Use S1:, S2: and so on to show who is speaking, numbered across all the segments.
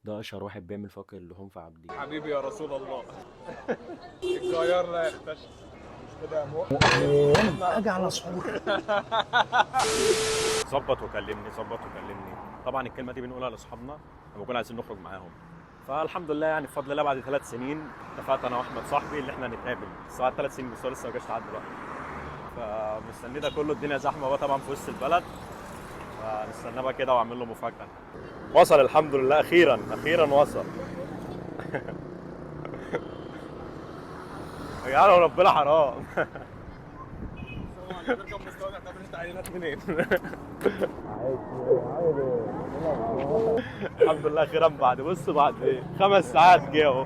S1: ده اشهر واحد بيعمل فواكه اللحوم في عابدين.
S2: حبيبي يا رسول الله. الجيار لا يختشي. مش كده يا مؤمن؟
S3: اجي على سحور.
S4: ظبط وكلمني، ظبط وكلمني. طبعا الكلمة دي بنقولها لاصحابنا لما نكون عايزين نخرج معاهم. فالحمد لله يعني بفضل الله بعد 3 سنين اتفقت انا واحمد صاحبي اللي احنا هنتقابل، بس بعد 3 سنين، بس هو لسه ما جاش لحد دلوقتي. فمستني ده كله، الدنيا زحمة بقى طبعا في وسط البلد، فنستناه بقى كده واعمل له مفاجاة. وصل الحمد لله، اخيرا اخيرا وصل. يا جدعان وربنا حرام. الحمد لله اخيرا بعد، بص بعد 5 ساعات جه اهو.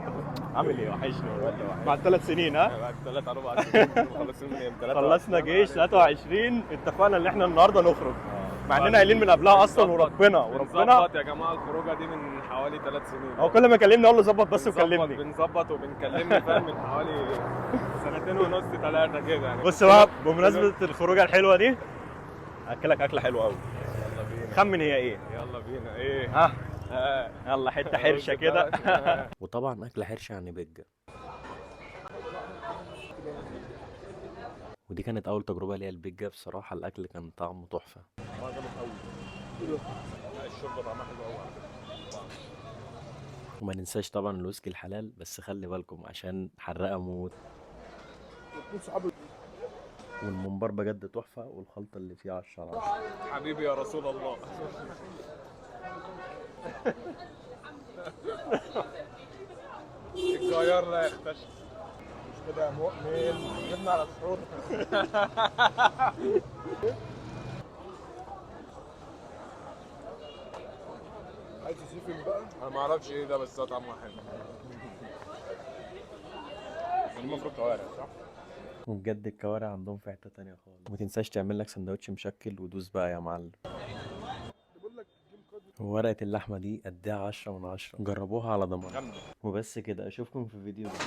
S4: عامل ايه؟ وحشني والله. بعد 3 سنين. ها؟
S2: بعد 3 4 سنين خلصنا من امتى؟
S4: خلصنا جيش 23، اتفقنا ان احنا النهارده نخرج، مع اننا قايلين من قبلها اصلا. وربنا وربنا
S2: بنظبط يا جماعة الخروجه دي من حوالي 3 سنين.
S4: هو كل ما كلمني اقول له ظبط بس وكلمني.
S2: بنظبط وبنكلمني فاهم، من حوالي 2.5 سنين 3 كده يعني.
S4: بص بقى، بمناسبة الخروجه الحلوة دي هاكلك اكله حلوة قوي.
S2: يلا بينا.
S4: خمن هي ايه؟
S2: يلا بينا. ايه؟
S4: ها؟ يلا حتة حرشه كده.
S1: وطبعا اكل حرشه يعني بجه. ودي كانت اول تجربه ليا البجه، بصراحة الاكل كان طعمه تحفة.
S2: الشوربة طعمها حلو قوي على فكرة.
S1: وما ننساش طبعا الويسكي الحلال، بس خلي بالكم عشان حرقه موت. والممبار بجد تحفة، والخلطه اللي فيها 10 على 10.
S2: حبيبي يا رسول الله. الجيار لا يختشي. مش كده يا مؤمن؟ جبنا على سحور.
S3: عايز تسيفن بقى؟
S2: انا ما اعرفش ايه ده، بس طعمه حلو. المفروض كوارع صح؟
S1: وبجد الكوارع عندهم في حتة تانية خالص. وما تنساش تعمل لك سندوتش مشكل ودوس بقى يا معلم. وورقة اللحمة دي اديها 10 من 10، جربوها على ضمان. وبس كده، اشوفكم في فيديو جديد.